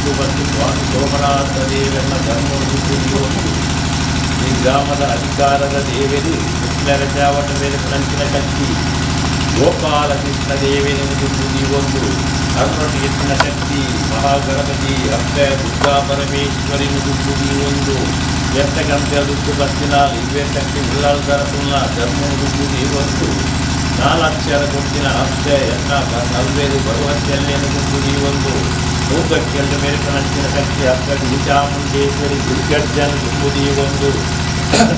ದುಂಬು ಬತ್ತಿ ಸ್ವಾಮಿ ಸೋಮನಾಥ ದೇವರನ್ನ ಧರ್ಮದ ದುಂಬು ಈ ಗ್ರಾಮದ ಅಧಿಕಾರದ ದೇವರು ಕೃಷ್ಣರ ಚಾವಟ ಮೇಲೆ ನಂಚಿನ ಶಕ್ತಿ ಗೋಪಾಲಕೃಷ್ಣ ದೇವರನ್ನು ದುಂಬು ಒಂದು ಅರುಣೊಟ್ಟಿಗೆ ಶಕ್ತಿ ಮಹಾಗಣಪತಿ ಅಪ್ಪೆ ದುರ್ಗಾ ಪರಮೇಶ್ವರಿನ ದುಂಬು ಒಂದು ಎತ್ತಕಂತೆ ದುಡ್ಡು ಬತ್ತಿನ ಇವೆ ಶಕ್ತಿ ಉಳ್ಳಾಲ್ದರ ಸುಣ್ಣ ಧರ್ಮದ ದುಂಬು ಒಂದು ನಾಲಕ್ಷರ ಕೊಟ್ಟಿನ ಅಪ್ಪೆ ಎನ್ನ ನಲ್ವೇರು ಬರುವಂತೆಲ್ಲೇನು ದುಂಬು ಒಂದು ಮೂಗಕ್ಕೆಲ್ಲು ಮೇಲ್ಕನಂಚಿನ ಶಕ್ತಿ ಅಪ್ಪೆ ಚಾಮುಂಡೇಶ್ವರಿ ದುರ್ಗರ್ಜನ ದುಂಬುದಿ ಒಂದು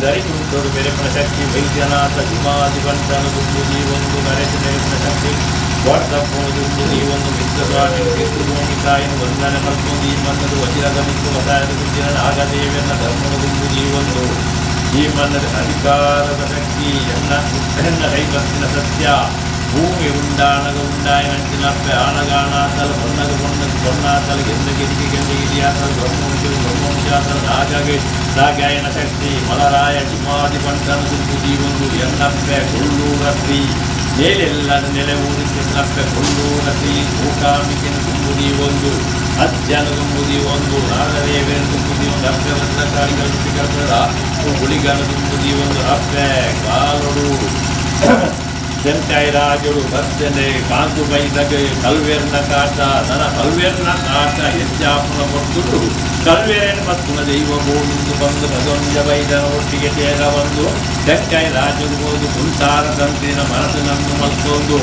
ದರಿಕುಂಟೋಡು ಮೆರೆಪನ ಶಕ್ತಿ ವೈದ್ಯನಾಥ ಜುಮಾದಿವಂತನ ದುಂಬುದಿ ಒಂದು ನರೆಸು ಮೆರೆಪನ ಶಕ್ತಿ ವಾಟ್ಸಪ್ಪನು ದುಂಬುದಿ ಒಂದು ಮಿತ್ರಸ್ವಾಮಿ ಪಿತೃಭೂಮಿ ತಾಯಿನ ವಂದನೆ ಮಲ್ಪೊಂದು ಈ ಮನ್ನದು ವಜ್ರದ ಮಿತ್ತು ವಸಾಯದ ಗುಜ್ಜಿನ ನಾಗದೇವನ ಧರ್ಮನ ದುಂಬುದಿ ಒಂದು ಈ ಮನ್ನದ ಅಧಿಕಾರದ ಶಕ್ತಿ ಎನ್ನ ಎನ್ನ ಕೈಬತ್ತಿನ ಸತ್ಯ ಭೂಮಿ ಉಂಡಾಣಗ ಉಂಡಾಯನಂಚಿನಪ್ಪೆ ಆಣಗಾಣಾತಲ ಹೊನ್ನಗ ಹೊನ್ನಗ ಹೊನ್ನಾತಲ ಗೆಂದ ಗಿರಿಗೆ ಗೆಂದ ಗಿರಿಯಾತಲ ಬ್ರಹ್ಮವಂಶರು ಬ್ರಹ್ಮವಂಶಾತಲ ನಾಗಗೆ ನಾಗಾಯನ ಶಕ್ತಿ ಮಲರಾಯ ಜುಮಾದಿ ಬಂಟನ ದುಂಬುದಿ ಒಂದು ಎನ್ನಪ್ಪೆ ಕೊಲ್ಲೂರ ಶ್ರೀ ಮೇಲೆಲ್ಲದ ನೆಲೆ ಊರಿಸಿನಪ್ಪೆ ಕೊಲ್ಲೂರ ಶ್ರೀ ಮೂಕಾಂಬಿಕೆನ ದುಂಬುದಿ ಒಂದು ಅಜ್ಜನ ದುಂಬುದಿ ಒಂದು ನಾಗದೇವನ ದುಂಬುದಿ ಒಂದು ಅಪ್ಪೆ ವಜ್ರಕಾಳಿಗಳ ಗುಳಿಗನ ದುಂಬುದಿ ಒಂದು ಅಪ್ಪೆ ಕಾಲೊಡು ತೆಂಕಾಯಿ ರಾಜರು ಬರ್ತನೆ ಕಾಂತು ಬೈದಗೆ ಕಲ್ವೇರ್ನ ಕಾಟ ನನ ಕಲ್ವೇರ್ನ ಕಾಟ ಹೆಚ್ಚಾಪುನ ಕೊಟ್ಟುಡು ಕಲ್ವೇರನ ಪತ್ತುನ ದೈವ ಗೋವಿಂದು ಬಂದು ಬದೊಂಜ ಬೈದನ ಒಟ್ಟಿಗೆ ತೇರ ಬಂದು ತೆಂಕಾಯಿ ರಾಜರು ಹೋದು ಕುಂಟಾರ ತಂತ್ರಿನ ಮನಸ್ಸು ನನ್ನು ಮಲ್ತೊಂದು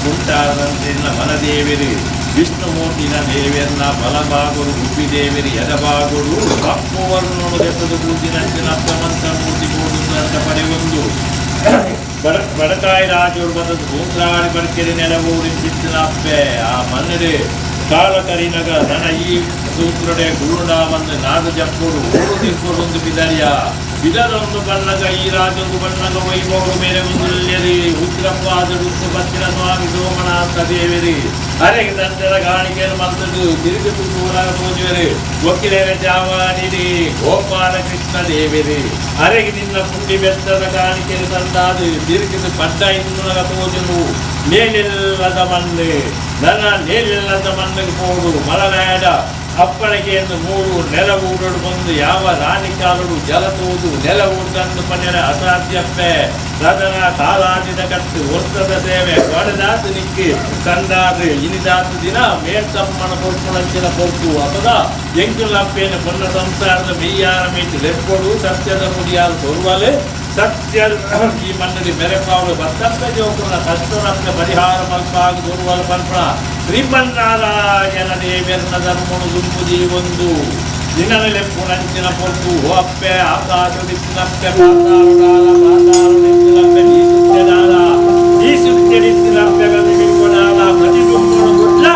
ಕುಂಟಾರ ತಂತ್ರಿನ ಮನದೇವಿರಿ ವಿಷ್ಣುಮೂರ್ತಿನ ದೇವೆರ್ನ ಬಲಬಾಗುರು ಗುಬ್ಬಿದೇವಿರಿ ಎಡಬಾಗುರು ಕಪ್ಪುವರ್ಣನು ದೆತ್ತದು ಬೂದಿನಂಚಿನ ಅಪ್ಪಮಂತ ಮೂರ್ತಿ ಗೋಡು ಅಂತ ಪಡೆಯೊಂದು ಬಡಕಾಯಿ ರಾಜರು ಬಂದದ್ದು ಭೂತ್ರಾಣಿ ಬಡಕೆರೆ ನೆಲವೂರಿನ ಚಿತ್ತಿನ ಅಪ್ಪೆ ಆ ಮನ್ನಡೆ ಕಾಲ ಕರಿನಗ ನನ ಈ ಸೂತ್ರಡೆ ಗುರುಡ ಬಂದು ನಾದ ಜಪ್ಪುಡು ಓಡು ತಿಪ್ಪುಡು ಒಂದು ಬಿದರಿಯ ಬಿದರೊಂದು ಬಣ್ಣಗ ಈ ರಾಜೊಂದು ಬಣ್ಣಗ ವೈಭವ ಮೇರೆ ಒಂದು ಉಗ್ರಪ್ಪ ಆದಡುತ್ತು ಬತ್ತಿನ ಸ್ವಾಮಿ ಸೋಮನಾಥ ದೇವಿರಿ ಅರೆಗೆ ತಂದೆರ ಕಾಣಿಕೆಯನ್ನು ಮಲ್ತದು ತಿರುಗಿ ತೂರಾಗ ತೋಜುವೆರು ವಕೀಲರ ಚಾವಾಡಿರಿ ಗೋಪಾಲಕೃಷ್ಣ ದೇವಿರಿ ಅರೆಗೆ ನಿನ್ನ ಪುಂಡಿ ಬೆತ್ತದ ಕಾಣಿಕೆಯನ್ನು ತಂದಾದು ತಿರುಗಿದು ಪಡ್ಡ ಇನ್ನುನಗ ತೋಜುನು ಮೇಲೆಲ್ಲದ ಮಣ್ಣು ನನ್ನ ಮೇಲೆಲ್ಲದ ಮಣ್ಣಿಗೆ ಪೋಡು ಮಲನಾಡ ಅಪ್ಪಣೆಗೆ ಎಂದು ಮೂರು ನೆಲ ಊರಡು ಬಂದು ಯಾವ ರಾಣಿ ಕಾಲುಡು ಜಲ ತೋದು ನೆಲ ಊರ್ದಂದು ಪನ್ನೆರ ಅಸಾಧ್ಯಪ್ಪೆ ರದನ ಕಾಲಾಟಿದ ಕಟ್ಟು ವರ್ಷದ ಸೇವೆ ಕೊಡದಾತು ನಿಕ್ಕಿ ಸಂದಾದು ಇನಿದಾತು ದಿನ ಮೇಲ್ತಮ್ಮನ ಪೊರ್ಪುಣಂಚಿನ ಪೊರ್ಪು ಅಪದ ಎಂಕುಲಪ್ಪೇನ ಪೊನ್ನ ಸಂಸಾರದ ಮೆಯ್ಯಾರ ಮೇಯ್ತು ಲೆಪ್ಪೊಡು ಸತ್ಯದ ಮುಡಿಯಾಲು ತೋರುವಲೆ ಸತ್ಯ ಈ ಮಣ್ಣಲ್ಲಿ ಮೆರೆಪಾವಳು ಬತ್ತಪ್ಪ ಜೋಕುನ ಕಷ್ಟನಪ್ಪ ಪರಿಹಾರ ಮಲ್ಪಾಗ ದೊರುವಲ ಪಲ್ಪಣ ಶ್ರೀಮನ್ನಾರಾಯಣ ದೇವೆರ್ನ ಧರ್ಮನು ದುಂಬುದಿ ಒಂದು ದಿನಲೆಪ್ಪುನಂಚಿನ ಪೊರ್ಪು ಅಪ್ಪೆ ಆಕಾಶದಿತ್ತಿನಪ್ಪೆ ಪಾತಾಳುಡಾಲ ಪಾತಾಳುಡಿತ್ತಿನಪ್ಪೆ ನೀ ಸುತ್ಯದಾಲ ಈ ಸುತ್ಯಡಿತ್ತಿನಪ್ಪೆ ಪ್ರತಿಬಿಂಬಡಾಲ ಪ್ರತಿಬಿಂಬಡು ಗುಡ್ಲ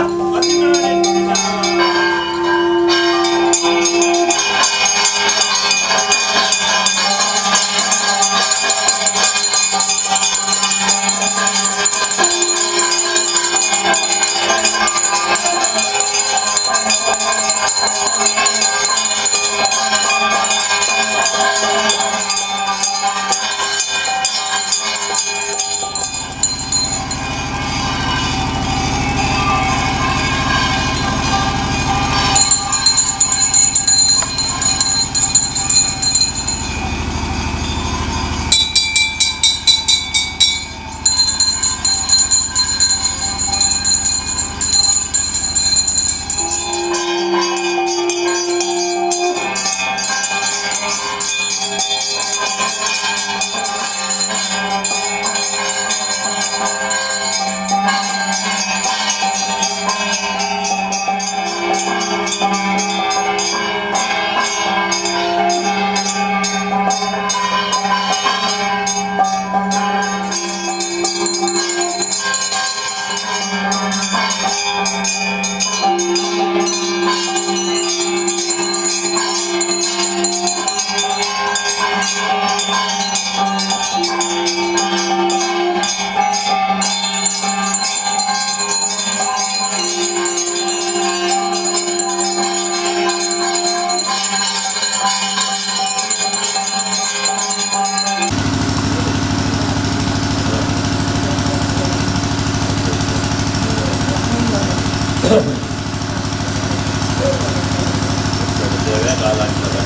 ಕಾಲಾಂತರ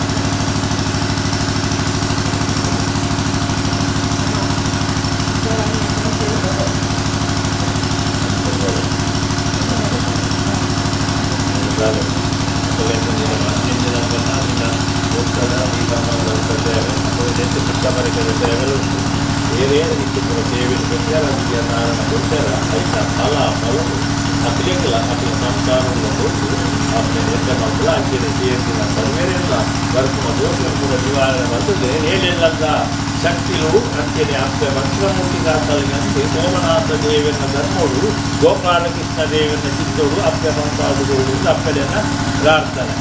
ಶಕ್ತಿಲು ಅಂಚನೆ ಅಪ್ಪೆ ಮಂತ್ರಮೂರ್ತಿ ಕಾತಲಿಗಂತೆ ಸೋಮನಾಥ ದೇವನ ಧರ್ಮೋಡು ಗೋಪಾಲಕೃಷ್ಣ ದೇವನ ಚಿತ್ತೋಡು ಅಪ್ಪೆ ಮಂತಾಡುಗೋಡು ಅಪ್ಪೆಲೆನ ಪ್ರಾರ್ಥನೆ.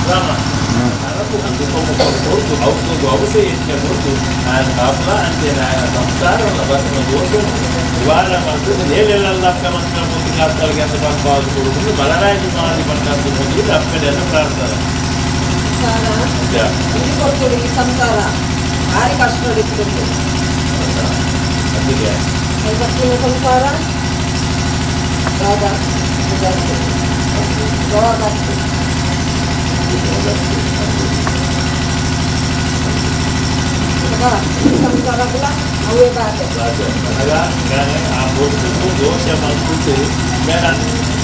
ರಾಮ ಸಂಸಾರ ಭಾರಿ ಕಷ್ಟ ಸಂಸಾರ ಸಂಸಾರ ಅವೇ ಬಾಧೆ ದೋಷ ಮಲ್ಪುಟ್ಟು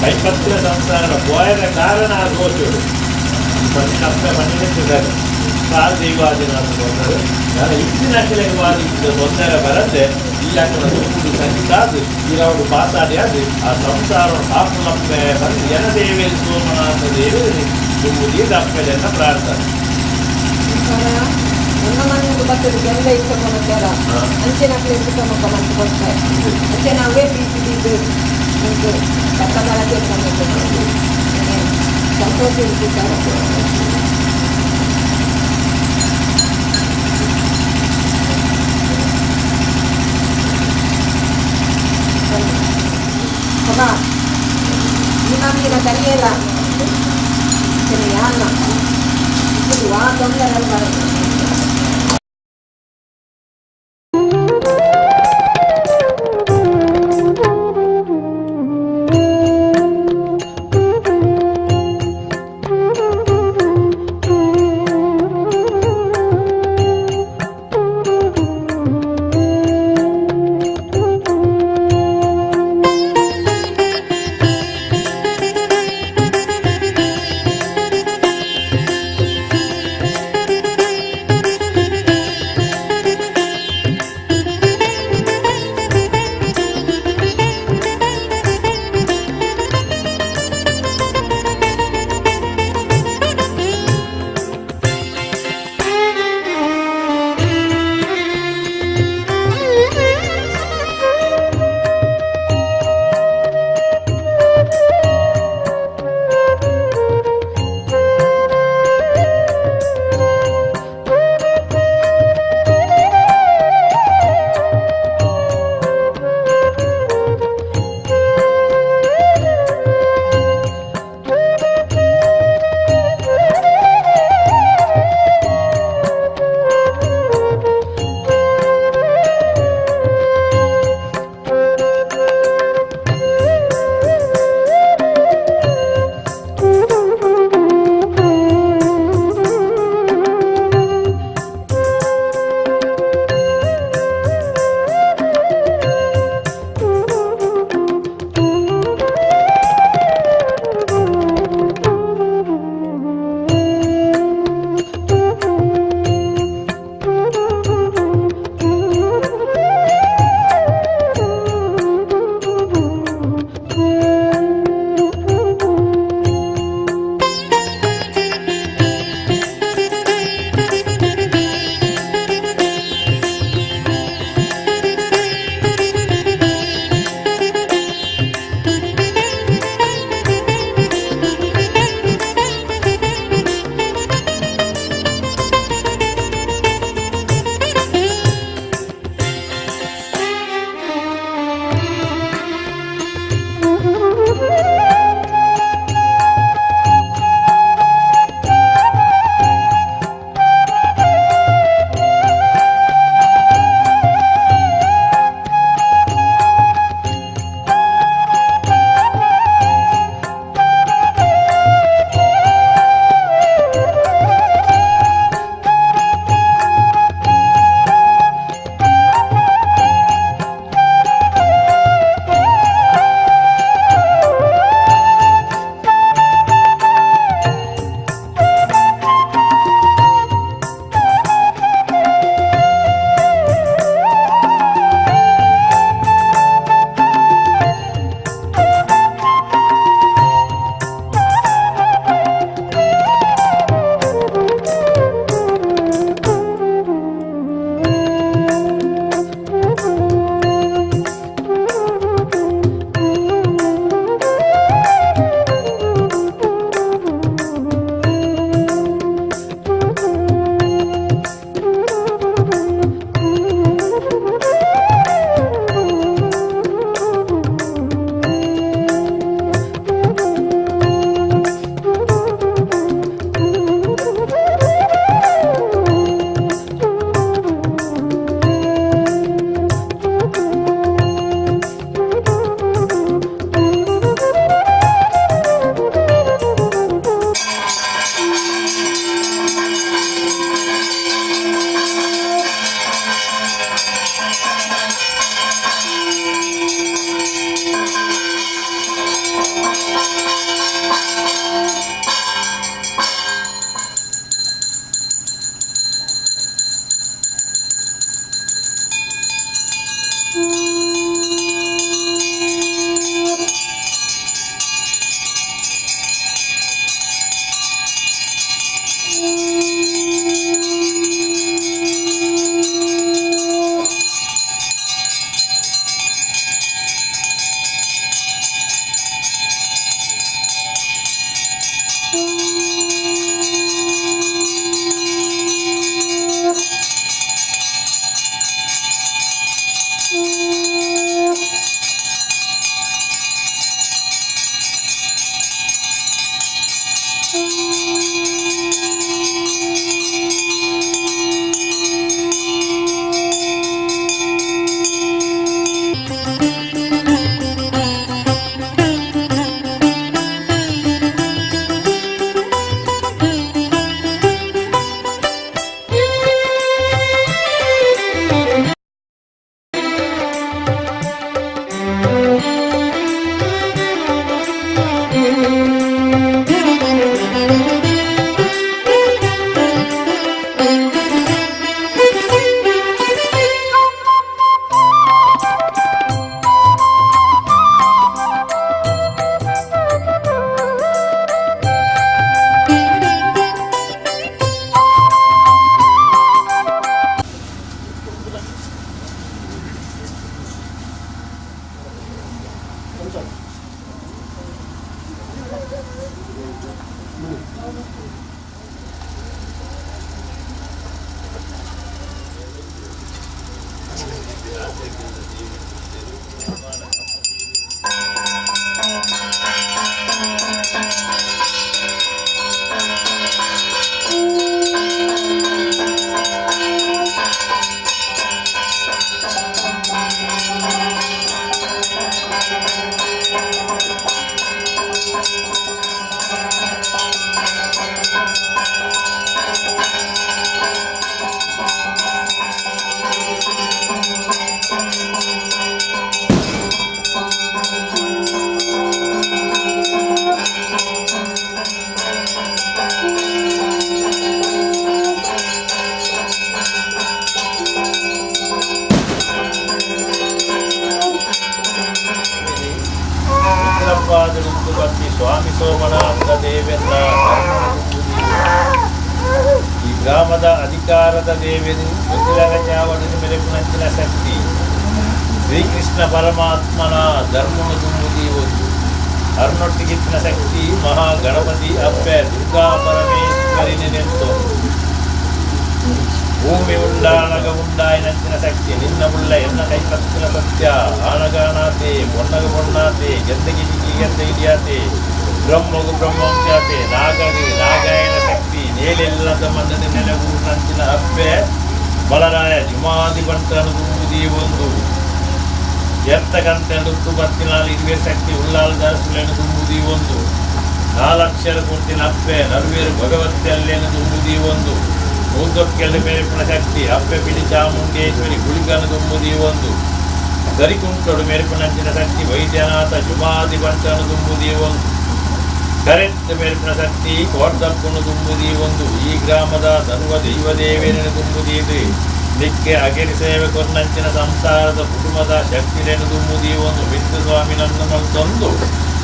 ಕೈಪತ್ರ ಸಂಸಾರ ಪೋಯದ ಕಾರಣ ಆ ದೋಷಗಳು ಪನ್ನಿನ ಅಪ್ಪೆ ಪನ್ನಿನ ಕಾಲು ದೈವಾದಿನ ಅಂತ ನಾನು ಇತ್ತಿನ ಅಖಿಲವಾದಿ ತೊಂದರೆ ಬರದೆ ಇಲ್ಲಕ್ಕನ ದುಂಬುಡು ಸಂಗಿತಾದು ಇರವರು ಪಾಸಾಡಿ ಅದು ಆ ಸಂಸಾರ ಕಾಪುಲಪ್ಪೆ ಬಂದು ಜನದೇವೇರಿ ಸೋಮನಾಥ ದೇವೇರಿ ದುಂಬು ಅಪ್ಪೆಲೆನ್ನ ಪ್ರಾರ್ಥನೆ. ನನ್ನ ಮನೆಗೆ ಬರ್ತದೆ ಎಲ್ಲ ಇಷ್ಟ ಕೊಡ್ತಾರ ಅಂಚೆನ ಇಷ್ಟ ಮಂತು ಕೊಡ್ತಾರೆ ಅಂಚೆನ ಅವೇ ಪ್ರೀತಿ ಬೀದು ನಿಂತು ಪಕ್ಕ ಬಳಕೆ ಸಂತೋಷ ಇರ್ತಿದ್ದಾರೆ. ಈ ನಮ್ಗಿನ ಕಲಿಯಲ್ಲ ಯಾನ ಇದು ಆ ತೊಂದರೆ ಬರುತ್ತೆ. ಸ್ವಾಮಿ ಸೋಮನಾಥ ದೇವೆನ್ನ ಈ ಗ್ರಾಮದ ಅಧಿಕಾರದ ದೇವೆನು ಚಾವಡಿನ ಮೆರೆಪುನಂಚಿನ ಶಕ್ತಿ ಶ್ರೀಕೃಷ್ಣ ಪರಮಾತ್ಮನ ಧರ್ಮನು ತುಂಬುದೀವುದು ಅರ್ನೊಟ್ಟಿಗಿತ್ತಿನ ಶಕ್ತಿ ಮಹಾಗಣಪತಿ ಅಪ್ಪೆ ದುರ್ಗಾ ಪರಮೇಶ್ವರಿ ನೆನೆತ್ತು ಭೂಮಿ ಉಂಡಾನಗ ಉಂಡಾಯಿನಂಚಿನ ಶಕ್ತಿ ನಿನ್ನ ಉಳ್ಳ ಎನ್ನ ಕೈಪತ್ತಿನ ಸತ್ಯ ಆನಗಾನಾತೆ ಬೊಣ್ಣಗ ಬೊಣ್ಣಾತೆ ಗೆದ್ದಗಿ ಜಿಗಿ ಗೆದ್ದ ಹಿಡಿಯಾತೆ ಬ್ರಹ್ಮಗು ಬ್ರಹ್ಮವಂಶಾತೆ ನಾಗಗೆ ನಾಗಾಯನ ಶಕ್ತಿ ನೇಲೆಲ್ಲದ ಮನ್ನದ ನೆಲೆಗೂರಿನಂಚಿನ ಅಪ್ಪೆ ಬಲರಾಯ ಜುಮಾದಿ ಬಂಟನು ತುಂಬುದಿ ಒಂದು ಎತ್ತಕಂತೆ ನುತ್ತು ಬತ್ತಿನಾಲ್ ಇರುವೆ ಶಕ್ತಿ ಉಲ್ಲಾಲ್ ದಾಸುಲೆನು ತುಂಬುದಿ ಒಂದು ನಾಲಕ್ಷರ ಕೊಡ್ತಿನ ಅಪ್ಪೆ ನರುವೇರು ಭಗವತ್ಯಲ್ಲೇನು ತುಂಬುದಿ ಒಂದು ಮೂದಕ್ಕೆಲ್ಲ ಮೇರೆಪುಣ ಶಕ್ತಿ ಅಪ್ಪೆ ಪಿಡಿ ಚಾಮುಂಡೇಶ್ವರಿ ಗುಳಿಗನು ತುಂಬುದಿ ಒಂದು ಗರಿಕುಂಟೊಡು ಮೇರೆಪುಣಂಚಿನ ಶಕ್ತಿ ವೈದ್ಯನಾಥ ಜುಮಾದಿ ಬಂಟನು ತುಂಬುದಿ ಒಂದು ಕರೆತ್ತ ಮೇರೆಪುಣ ಶಕ್ತಿ ಕೋರ್ದಪ್ಪನು ತುಂಬುದಿ ಒಂದು ಈ ಗ್ರಾಮದ ಸರ್ವ ದೈವದೇವೇನನ್ನು ತುಂಬುದೀದು ನಿಕ್ಕೆ ಅಗೆರಿ ಸೇವೆ ಕೊನ್ನಂಚಿನ ಸಂಸಾರದ ಕುಟುಂಬದ ಶಕ್ತಿಲೇನು ತುಂಬುದಿ ಒಂದು ವಿಷ್ಣು ಸ್ವಾಮಿ ನನ್ನ ಮಲ್ತೊಂದು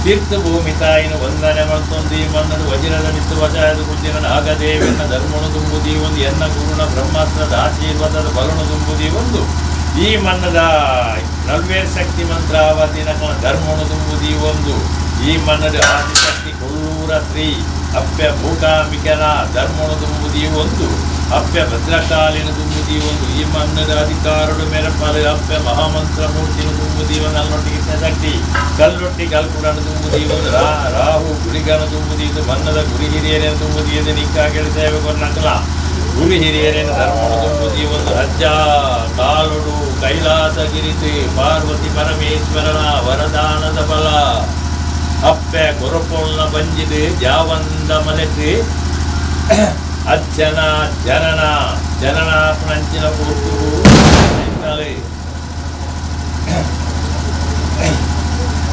ತೀರ್ಥ ಭೂಮಿ ತಾಯಿನ ವಂದನೆ ಮಲ್ತೊಂದು ಈ ಮನ್ನನು ವಜ್ರದ ಮಿತ್ತು ವಶಾಯದ ಕುಜ್ಜಿನ ನಾಗದೇವೆನ್ನ ಧರ್ಮನು ತುಂಬುದಿ ಒಂದು ಎನ್ನ ಗುರುಣ ಬ್ರಹ್ಮಾಸ್ತ್ರದ ಆಶೀರ್ವಾದದ ಬಲನು ತುಂಬುದಿ ಒಂದು ಈ ಮನ್ನದ ನಲ್ವೇರ್ ಶಕ್ತಿ ಮಂತ್ರಾವತಿನ ಧರ್ಮನು ತುಂಬುದಿ ಒಂದು ಈ ಮನ್ನದ ಆದಿಶಕ್ತಿ ಕೊಲ್ಲೂರ ಶ್ರೀ ಅಪ್ಯ ಮೂಕಾಂಬಿಕನ ಧರ್ಮನು ತುಂಬುದಿ ಒಂದು ಅಪ್ಯ ಭದ್ರಕಾಲಿನ ತುಂಬುದಿ ಒಂದು ಈ ಮನ್ನದ ಅಧಿಕಾರಡು ಮೆರಪಲು ಅಪ್ಯ ಮಹಾಮಂತ್ರ ಮೂರ್ತಿನ ತುಂಬುದಿ ಒಂದು ಅಲ್ಲೊಟ್ಟಿಗೆ ಶಕ್ತಿ ಕಲ್ಲೊಟ್ಟಿ ಕಲ್ಕುಡನು ತುಂಬುದಿ ಒಂದು ರಾಹು ಗುರಿಗನು ತುಂಬುದಿ ಇದು ಮನ್ನದ ಗುರಿ ಹಿರಿಯರೇನು ತುಂಬುದಿ ಇದು ನಿಕ್ಕಾಗಲಿ ಸೇವೆ ಕೊನ್ನಕಲ ಗುರು ಹಿರಿಯರೇನು ಧರ್ಮನು ತುಂಬುದಿ ಒಂದು ಅಜ್ಜ ಕಾಲುಡು ಕೈಲಾಸಗಿರಿತು ಪಾರ್ವತಿ ಪರಮೇಶ್ವರನ ವರದಾನದ ಬಲ ಅಪ್ಪೆ ಕೊರಪೊಳ್ನ ಬಂಜಿದು ಜಾವಂದ ಮಲೆತು ಅಜ್ಜನ ಜನನ ಜನನ ಪುಣಂಚಿನ ಪೂರ್ತುಡು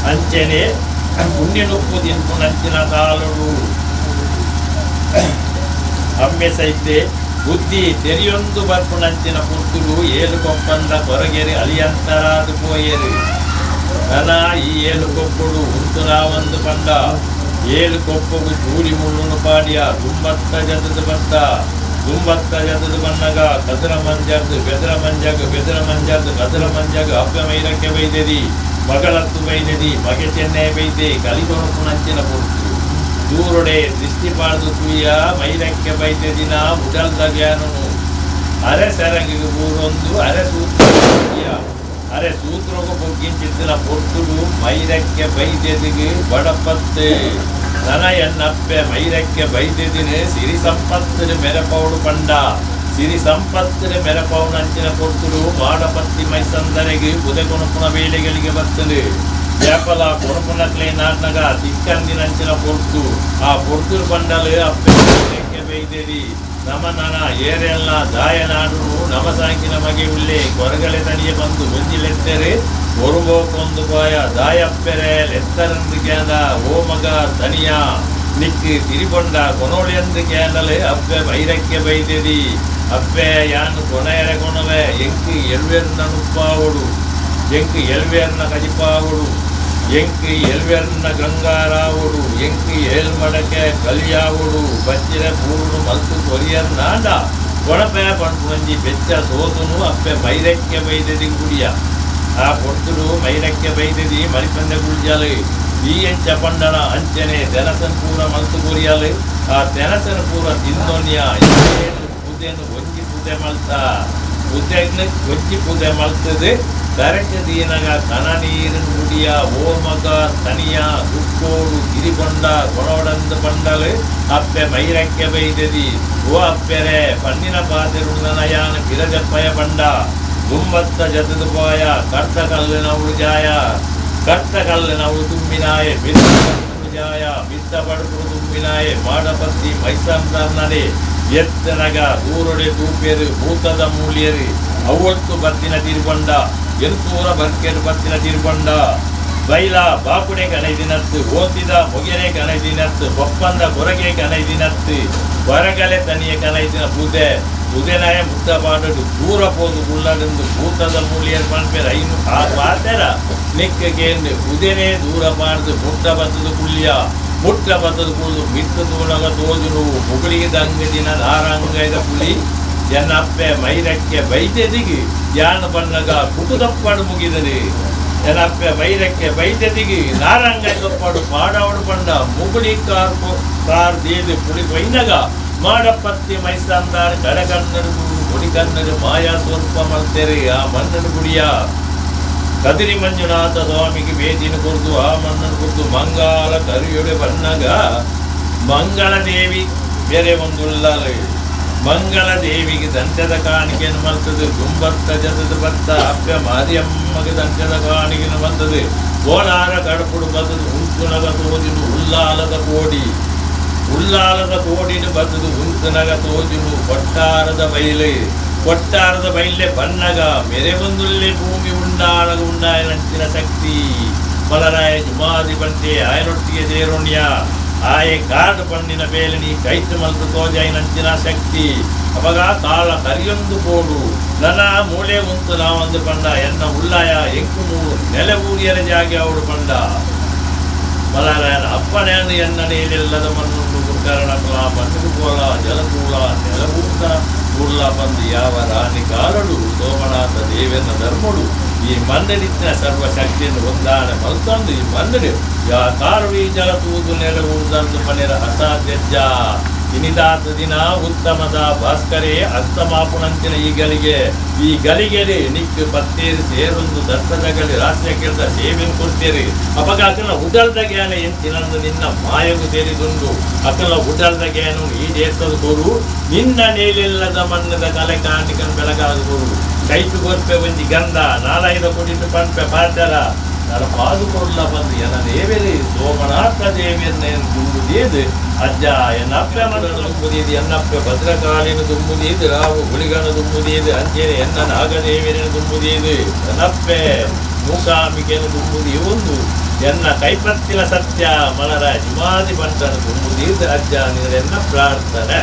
ಅಂಚನೆ ಪುಣ್ಯನುಪ್ಪು ತಿನ್ಪುಣಂಚಿನ ಕಾಲುಡು ಅಮ್ಮೆ ಸೈತೆ ಬುದ್ಧಿ ತೆರಿಯೊಂದು ಬರ್ಪುಣಂಚಿನ ಪುರ್ತುಡು ಏಳು ಕೊಪ್ಪಂದ ಕೊರಗೆರಿ ಅಲಿಯಂತರಾದು ಪೋಯೆರು ನನ ಈ ಏಳು ಕೊಪ್ಪುಡು ಉಂತುನಾವಂದು ಪಂಡ ಏಳು ಕೊಪ್ಪಗು ಚೂರಿ ಮುಳ್ಳುನು ಪಾಡಿಯ ದುಂಬತ್ತ ಜತದ ಬತ್ತ ದುಂಬತ್ತ ಜತದ ಬನ್ನಗ ಕದರ ಮಂಜರ್ದು ಬೆದರ ಮಂಜಗ ಬೆದರ ಮಂಜರ್ದು ಕದರ ಮಂಜಗ ಅಬ್ಬ ಮೈರಕ್ಕೆ ಬೈದೆದಿ ಮಗಳತ್ತು ಬೈದೆದಿ ಮಗೆ ಚೆನ್ನೆ ಬೈದೆ ಕಲಿಕೊಣಪುಣಂಚಿನ ಪುರ್ತು ದೂರೊಡೆ ದೃಷ್ಟಿ ಪಾಡ್ದು ತೂಯ ಮೈರಕ್ಕೆ ಬೈದೆದಿನ ಉಡಲ್ದ ಜ್ಞಾನನು ಅರೆ ಸೆರಂಗಿಗೆ ಬೂರೊಂದು ಅರೆ ಸೂತ್ರ ಅರೆ ಸೂತ್ರಗೂ ಬೊಗ್ಗಿಂಚಿತ್ತಿನ ಪೊರ್ತುಡು ಮೈರಕ್ಕೆ ಬೈದೆದಿಗೆ ಬಡಪತ್ತು ನನ ಎನ್ನಪ್ಪೆ ಮೈರಕ್ಕೆ ಬೈದೆದಿನ ಸಿರಿ ಸಂಪತ್ತಿನ ಮೆರಪೌಡು ಪಂಡ ಸಿರಿ ಸಂಪತ್ತಿನ ಮೆರಪೌನಂಚಿನ ಪೊರ್ತುಡು ಮಾಡಪತ್ತಿ ಮೈಸಂದರೆಗೆ ಬುದೆ ಕೊಣಪುನ ವೇಳೆಗಳಿಗೆ ಬರ್ತದೆ ವ್ಯಾಪಲ ಕೊಣಪುನಕ್ಲೆ ನಾಟ್ನಗ ತಿಕ್ಕಂದಿನಂಚಿನ ಪೊರ್ತು ಆ ಪೊರ್ತುಡು ಪಂಡಲು ಅಪ್ಪೆ ಮೈರಕ್ಕೆ ಬೈದೆದಿ ನಮ ನನ ಏರೆಲ್ಲ ದಾಯನಾಡು ನಮ ಸಾಂಕಿನ ಮಗೆ ಉಳ್ಳೆ ಕೊರಗಲೆ ತಣಿಯ ಬಂದು ಒಂಜಿಲೆತ್ತೆರೆ ಒರುಬೋಕೊಂದು ಪಾಯ ದಾಯಪ್ಪೆರೆ ಲೆತ್ತರಂದು ಕ್ಯಾಂದ ಓ ಮಗ ತನಿಯ ನಿಕ್ಕು ತಿರಿಬೊಂಡ ಕೊನೋಳೆಂದು ಕ್ಯಾಂದಲೆ ಅಪ್ಪೆ ಬೈರಕ್ಕೆ ಬೈದೆದಿ ಅಪ್ಪೆ ಯಾನು ಕೊನೆಯರೆ ಕೊನವೆ ಎಂಕು ಎಲ್ವೆರ್ನ ನುಪ್ಪಾವಡು ಎಂಕು ಎಲ್ವೆರ್ನ ಕಜಿಪಾವಡು ಎಂಕು ಎಲ್ವೆರ್ನ ಗಂಗಾರಾವುಡು ಎಂಕು ಏಲ್ಮಡಕೆ ಕಲಿಯಾವುಡು ಬಚ್ಚಿರ ಪೂರುಡು ಮಲ್ತು ಕೊರಿಯರ್ ನಾಡ ಕೊಣಪೆ ಪಂಪುಂಜಿ ಬೆಚ್ಚ ಸೋತುನು ಅಪ್ಪೆ ಬೈರಕ್ಕೆ ಬೈದೆದಿ ಗುಡಿಯ ಆ ಪೊರ್ತುಡು ಮೈರಕ್ಕೆ ಬೈದಿದಿ ಮರಿಪಂದೆ ಗುಳ್ಜಾಲು ಈ ಎಂಚ ಪಂಡಣ ಅಂಚನೆ ತೆನಸನ್ ಪೂರ ಮಲ್ತು ಕೊರಿಯಾಲು ಆ ತೆನಸನ್ ಪೂರ ತಿಂದೊನ್ಯ ಪೂಜೆನು ಒಂಜಿ ಪೂಜೆ ಮಲ್ತ ಪೂಜೆನ ಒಂಜಿ ಪೂಜೆ ಮಲ್ತದೆ ಕರೆಕ್ಟ್ ದೀನಗ ಕನ ನೀರಿನ ಮುಡಿಯ ಓಮಗ ತನಿಯ ದುಕ್ಕೋಡು ಗಿರಿಕೊಂಡ ಕೊಡೋಡಂದು ಪಂಡಲು ಅಪ್ಪೆ ಮೈರಕ್ಕೆ ಬೈದೆದಿ ಓ ಅಪ್ಪೆರೆ ಪಣ್ಣಿನ ಪಾತೆರುಂದನಯಾನ ಪಿರಜಪ್ಪಯ ಪಂಡ ಗುಂಬತ್ತ ಜತದ ಪಾಯ ಕರ್ತ ಕಲ್ಲಿನ ಉಳಿಜಾಯ ಕರ್ತ ಕಲ್ಲಿನ ಉಳು ತುಂಬಿನಾಯೆ ಬಿತ್ತ ಜಾಯ ಬಿತ್ತ ಪಡುಪುಡು ತುಂಬಿನಾಯೆ ಮಾಡಪತ್ತಿ ಮೈಸಂದರ್ನಡೆ ಎತ್ತನಗ ದೂರೊಡೆ ತೂಪೆರು ಭೂತದ ಮೂಲಿಯರು ಅವತ್ತು ಬತ್ತಿನ ತೀರ್ಕೊಂಡ ಎನ್ಸೂರ ಬರ್ಕೆರು ಬತ್ತಿನ ತೀರ್ಕೊಂಡ ಬೈಲ ಬಾಪುಡೆ ಕನೈದಿನತ್ತು ಓತಿದ ಮೊಗೆರೆ ಕನೈದಿನತ್ತು ಬೊಪ್ಪಂದ ಕೊರಗೆ ಕನೈದಿನತ್ತು ಹೊರಗಲೆ ತನಿಯ ಕನೈದಿನ ಪೂಜೆ ಪೂಜೆನಾಯ ಮುತ್ತ ಪಾಡಡು ದೂರ ಪೋದು ಗುಳ್ಳಡೆಂದು ಭೂತದ ಮೂಲಿಯರು ಪನ್ಪೆರ್ ಐನು ಆ ಪಾತೆರ ನಿಕ್ಕ ಕೇಂದು ಪುದೆನೇ ದೂರ ಪಾಡ್ದು ಮುಟ್ಟ ಬತ್ತದ ಕುಳ್ಳಿಯ ಮುಟ್ಟ ಬತ್ತದ ಕುಳ್ಳು ಮಿತ್ತು ತೂನಗ ತೋಜುನು ಮುಗುಳಿಗೆ ದಂಗದಿನ ದಾರಾಂಗೈದ ಪುಲಿ ಎನ್ನಪ್ಪೆ ಮೈರಕ್ಕೆ ಬೈತೆದಿಗೆ ಯಾನ ಬಣ್ಣಗ ಕುಟುದಪ್ಪಾಡು ಮುಗಿದನೆ ಎನ್ನಪ್ಪೆ ಮೈರಕ್ಕೆ ಬೈತೆದಿಗೆ ನಾರಂಗೈದಪ್ಪಾಡು ಪಾಡವಡು ಪಂಡ ಮುಗುಳಿ ಕಾರ್ ಕಾರ್ ದೇದು ಪುಳಿ ಕೊಯ್ನಗ ಮಾಡಪತ್ತಿ ಮೈಸಂದಾರ್ ಕಡಕನ್ನಡು ಕೊಡಿಕನ್ನಡು ಮಾಯಾ ಸ್ವರೂಪ ಮಲ್ತೆರೆ ಆ ಮಣ್ಣನು ಗುಡಿಯ ಕದಿರಿ ಮಂಜುನಾಥ ಸ್ವಾಮಿಗೆ ಬೇದಿನ ಕೊರ್ದು ಆ ಮಣ್ಣನ್ನು ಕೊರ್ದು ಮಂಗಾಲ ಕರಿಯೊಡೆ ಬಣ್ಣಗ ಮಂಗಳದೇವಿ ಬೇರೆ ಒಂದುಳ್ಳಾಲು ಮಂಗಳ ದೇವಿಗೆ ದಂತ್ಯದ ಕಾಣಿಕೆಯನ್ನು ಮಲ್ತದೆ ಗುಂಬತ್ತ ಜತದ ಬತ್ತ ಅಪ್ಪೆ ಮಾರಿಯಮ್ಮಗೆ ದಂತ್ಯದ ಕಾಣಿಕೆಯನ್ನು ಬಂತದೆ ಕೋಲಾರ ಕಡಪುಡು ಬತ್ತದು ಉಂಕುನಗ ತೋಜಿನು ಉಲ್ಲಾಲದ ಕೋಡಿ ಉಲ್ಲಾಲದ ಕೋಡಿನ ಬತ್ತದು ಉಂಕುನಗ ತೋಜಿನು ಕೊಟ್ಟಾರದ ಬೈಲೆ ಕೊಟ್ಟಾರದ ಬೈಲೆ ಬನ್ನಗ ಮೆರೆ ಬಂದುಲ್ಲೆ ಭೂಮಿ ಉಂಡಾಳಗ ಉಂಡಾಯನಂಚಿನ ಶಕ್ತಿ ಬಲರಾಯ ಜುಮಾದಿ ಬಂತೆ ಆಯನೊಟ್ಟಿಗೆ ದೇರೋಣ್ಯ ಆಯೆ ಕಾರ್ಡ್ ಪಣ್ಣಿನ ಬೇಲೆ ನೀ ಕೈತು ಮಲ್ತು ತೋಜಾಯಿನಂಚಿನ ಶಕ್ತಿ ಅವಾಗ ಕಾಲ ಕರಿಯೊಂದು ಕೋಡು ನನ್ನ ಮೂಳೆ ಉಂತು ನಾವೊಂದು ಪಂಡ ಎನ್ನ ಉಳ್ಳಾಯ ಎಂಕು ಮೂರು ನೆಲೆ ಊರಿಯರ ಜಾಗೆ ಅವಳು ಪಂಡ ಬಲರಾಯನ ಅಪ್ಪನೇನು ಎನ್ನ ನೀರಿಲ್ಲದ ಮಣ್ಣುಂಡು ಗುರುಕರಣಕುಲ ಮಣ್ಣು ಕೋಲ ಜಲಕೂಲ ನೆಲವೂತ ಕೂಡ್ಲ ಬಂದು ಯಾವ ರಾಣಿ ಕಾಲಡು ಸೋಮನಾಥ ದೇವನ ಧರ್ಮಡು ಈ ಮಣ್ಣಡಿತ್ತಿನ ಸರ್ವಶಕ್ತಿಯನ್ನು ಹೊಂದಾಣೆ ಮಲ್ತಂದು ಈ ಮಣ್ಣಡು ಯಾ ಕಾರುಡಿ ಜಲ ತೂದು ನೆಲೆ ಉಳ್ದಂದು ಮನೆಯ ಅಸಾಧ್ಯಜ್ಜ ಇನಿದಾತ ದಿನ ಉತ್ತಮದ ಭಾಸ್ಕರೇ ಅಸ್ತಮಾಪುಣಂತಿನ ಈ ಗಲಿಗೆ ಈ ಗಲಿಗೆಲಿ ನಿಕ್ಕು ಪತ್ತೇರಿ ಸೇರೊಂದು ದತ್ತದ ಗಲಿ ರಾಷ್ಟ್ರೀಯ ಕೇಳ್ದ ಸೇವೆಯನ್ನು ಕೊಡ್ತೇರಿ ಅಪಗ ಅಕಲ ಉಡಲ್ದ ಜ್ಞಾನ ಎಂತಿನಂದು ನಿನ್ನ ಮಾಯಗು ಸೇರಿದುಂಡು ಅಕಲ ಉಡಲ್ದ ಜ್ಞಾನ ಈ ದೇಶದ ಕೊರು ನಿನ್ನ ನೇಲಿಲ್ಲದ ಮಣ್ಣದ ಕಲೆ ಕಾಣಿಕನ್ ಬೆಳಗಾದ ಕೊರು ಕೈತು ಕೊರ್ಪೆ ಒಂಜಿ ಗಂಧ ನಾಲೈದ ಕೊಡಿತು ಪಂಪೆ ಪಾಚರ ನನ್ನ ಪಾದು ಕೊಡ್ಲ ಬಂದು ಎನ್ನ ದೇವೇರಿ ಸೋಮನಾಥ ದೇವಿಯನ್ನ ತುಂಬುದೀದು ಅಜ್ಜ ಎನ್ನಪ್ಪೆ ಮಣ್ಣನ್ನು ತುಂಬುದೀದು ಎನ್ನಪ್ಪೆ ಭದ್ರಕಾಳಿನ ತುಂಬುದೀದು ರಾವು ಗುಳಿಗನ ತುಂಬುದೀದು ಅಂಚೇನೆ ಎನ್ನ ನಾಗದೇವಿಯನ್ನು ತುಂಬುದೀದು ಎನ್ನಪ್ಪೆ ಮೂಕಾಂಬಿಕೆಯನ್ನು ತುಂಬುದಿ ಒಂದು ಎನ್ನ ಕೈಪತ್ತಿನ ಸತ್ಯ ಮಲರ ಜಿಮಾದಿ ಬಂಟನ್ನು ತುಂಬುದೀದು ಅಜ್ಜ ನಿನ್ನ ಪ್ರಾರ್ಥನೆ.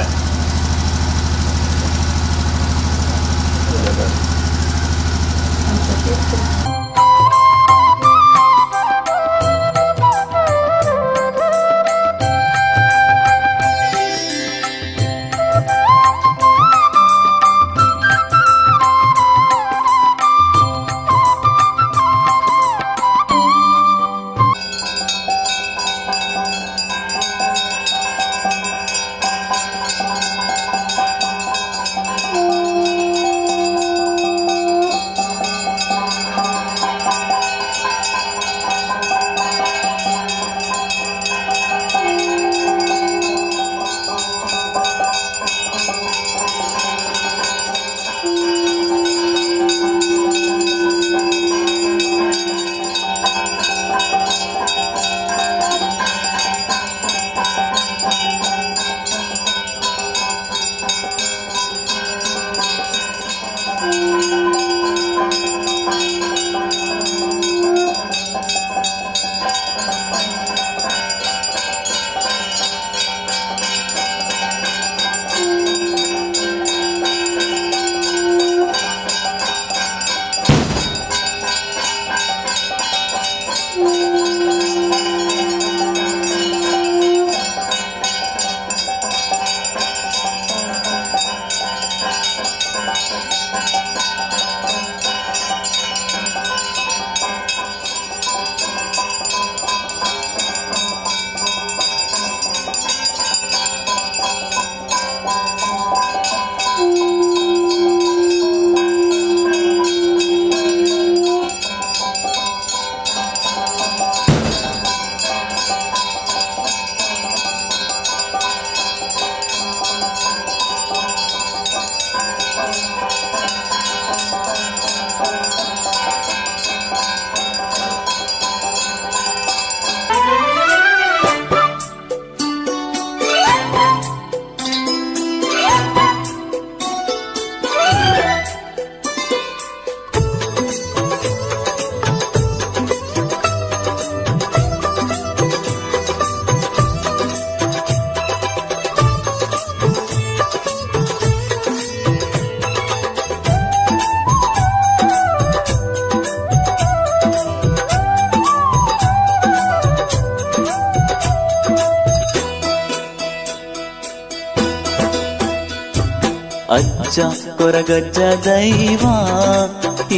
ಅಜ್ಜ ಕೊರಗಜ್ಜ ದೈವ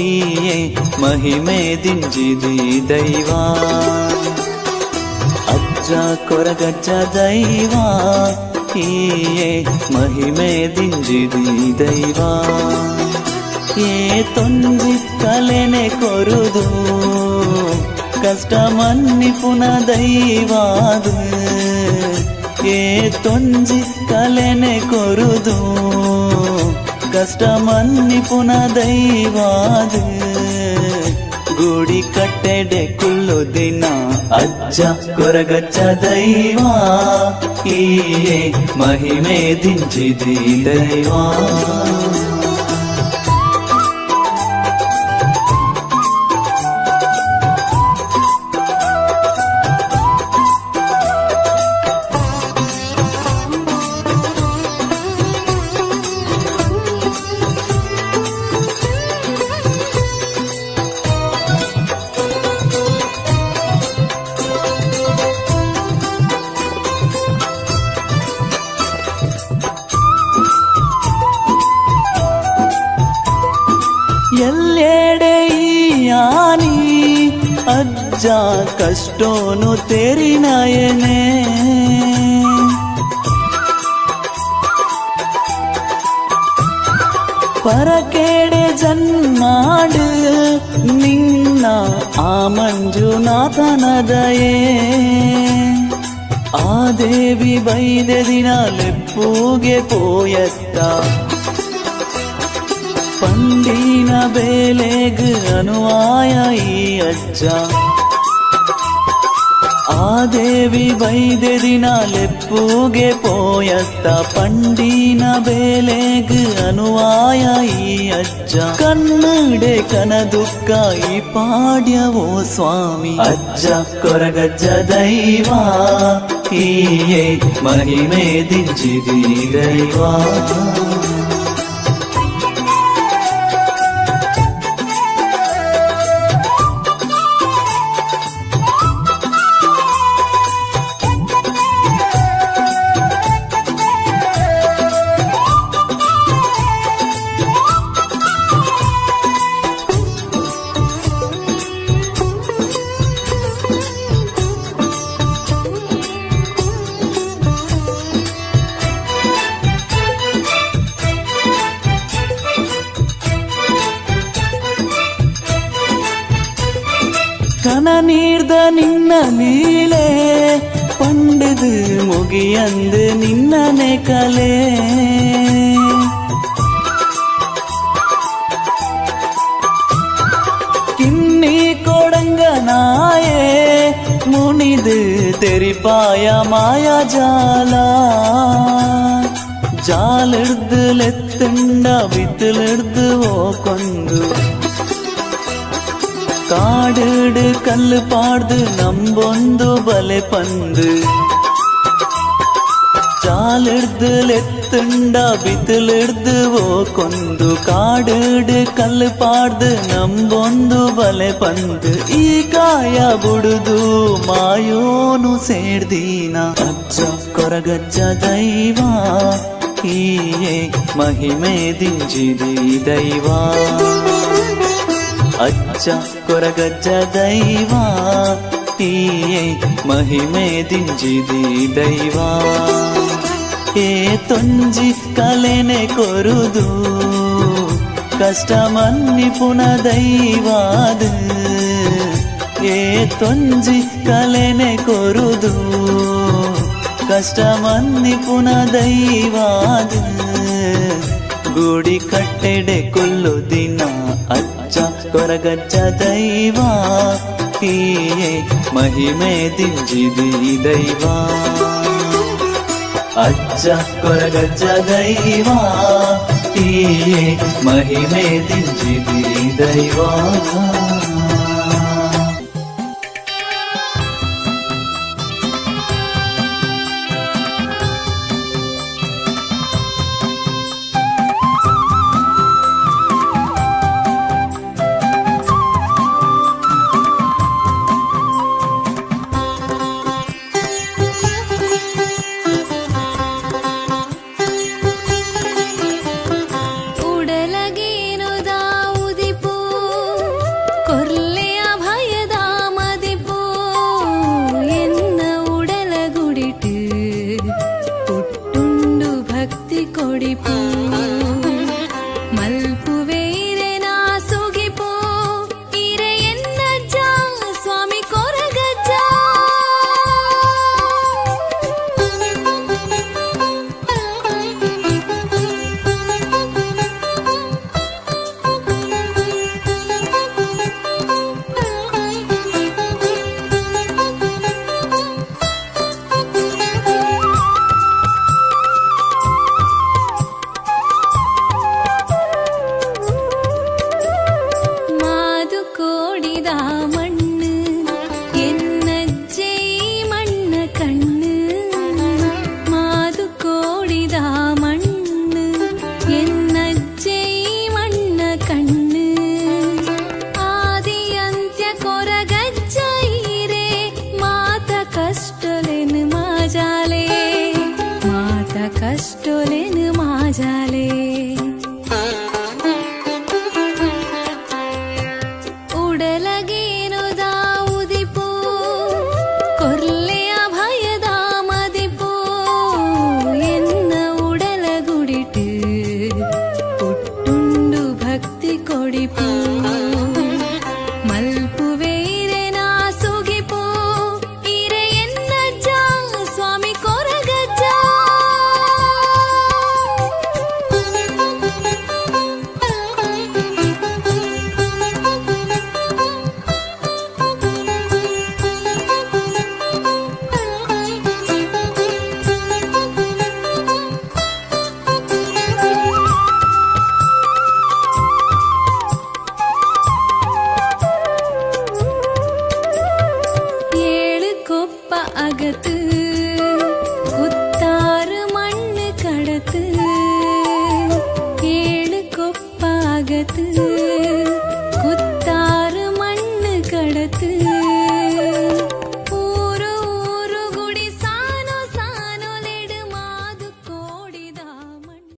ಈಯೇ ಮಹಿಮೆ ದಿಂಜಿದಿ ದೈವ. ಅಜ್ಜ ಕೊರಗಜ್ಜ ದೈವ ಈಯೇ ಮಹಿಮೆ ದಿಂಜಿದಿ ದೈವ. ಏ ತೊಂಜಿ ಕಲೆನೆ ಕೊರುದು ಕಷ್ಟ ಮನ್ನಿಪುನ ದೈವಾದ. ಏ ತೊಂಜಿ ಕಲೆನೆ ಕೊರುದು ಕಷ್ಟ ಮನ್ನಿಪುನ ದೈವಾದ. ಗುಡಿ ಕಟ್ಟೆಡೆ ಕುಲ್ಲು ದಿನ ಅಜ್ಜ ಕೊರಗಜ್ಜ ದೈವ ಈಯೇ ಮಹಿಮೆ ದಿಂಜಿದಿ ದೈವ. ಎಲ್ಲೆಡೆಯಾನಿ ಅಜ್ಜ ಕಷ್ಟೋನು ತೆರಿನಯನೆ. ಪರಕೆಡೆ ಜನ್ಮಾಡು ನಿನ್ನ ಆ ಮಂಜುನಾಥನ ದಯೆ. ಆ ದೇವಿ ಬೈದೆ ದಿನ ಲೆಪ್ಪುಗೆ ಪೋಯತ್ತ ಪಂಡಿನ ಬೇಲೆಗ್ ಅನುವಾಯ ಈ ಅಜ್ಜ. ಆ ದೇವಿ ಬೈದೆ ದಿನ ಲೆಪ್ಪುಗೆ ಪೋಯತ್ತ ಪಂಡಿನ ಬೇಲೆಗ್ ಅನುವಾಯ ಈ ಅಜ್ಜ. ಕನ್ನಡೆ ಕನದುಕ್ಕ ಈ ಪಾಡ್ಯವೋ ಸ್ವಾಮಿ ಅಜ್ಜ ಕೊರಗಜ್ಜ ದೈವ ಈಯೇ ಮಹಿಮೆ ದಿಂಜಿದಿ ದೈವ. ಕನ ನೀರ್ದ ನಿನ್ನ ಲೀಲೆ ಪಂಡದು ಮುಗಿಯಂದು ನಿನ್ನನೆ ಕಲೆ. ಕಿನ್ನಿ ಕೊಡಂಗನಾಯೇ ಮುನಿದು ತೆರಿಪಾಯ ಮಾಯ ಜಾಲ. ಜಾಲಿಡ್ದು ಲೆತ್ತುಂಡ ಬಿತ್ತಲಿಡ್ದು ಓ ಕೊಂದು ಕಾಡುಡು ಕಲ್ಲು ಪಾಡ್ದು ನಂಬೊಂದು ಬಲೆ ಪಂದು. ಜಾಲಿಡ್ದು ಲೆತ್ತುಂಡ ಬಿತ್ತಲಿಡ್ದು ಓ ಕೊಂದು ಕಾಡುಡು ಕಲ್ಲು ಪಾಡ್ದು ನಂಬೊಂದು ಬಲೆ ಪಂದು. ಈ ಕಾಯ ಬುಡುದು ಮಾಯೋನು ಸೇರ್ದೀನ ಅಜ್ಜ ಕೊರಗಜ್ಜ ದೈವ ಈಯೇ ಮಹಿಮೆ ದಿಂಜಿದಿ ದೈವ. ಅಜ್ಜ ಕೊರಗಜ್ಜ ದೈವ ಈಯೇ ಮಹಿಮೆ ದಿಂಜಿದಿ ದೈವ. ಏ ತೊಂಜಿ ಕಲೆನೆ ಕೊರುದು ಕಷ್ಟ ಮನ್ನಿಪುನ ದೈವಾದ. ಏ ತೊಂಜಿ ಕಲೆನೆ ಕೊರುದು ಕಷ್ಟ ಮನ್ನಿಪುನ ದೈವಾದ. ಗುಡಿ ಕಟ್ಟೆಡೆ ಕೊಲ್ಲು ದಿನ ಅಜ್ಜ ಕೊರಗಜ್ಜ ದೈವ ಈಯೇ ಮಹಿಮೆ ದಿಂಜಿದಿ ದೈವ. ಅಜ್ಜ ಕೊರಗಜ್ಜ ದೈವ ಈಯೇ ಮಹಿಮೆ ದಿಂಜಿದಿ ದೈವ. ಮಲ್ಪುವೆ ಇರೆನ ಸುಗಿಪು. ಇರೆ ಎನ್ನಜ್ಜ ಸ್ವಾಮಿ ಕೊರಗಜ್ಜ. ಏಳು ಕೊಪ್ಪ ಅಗತು ಕುತ್ತಾರು ಮಣ್ಣು ಕಡತು. ಏಳು ಕೊಪ್ಪ ಅಗತು.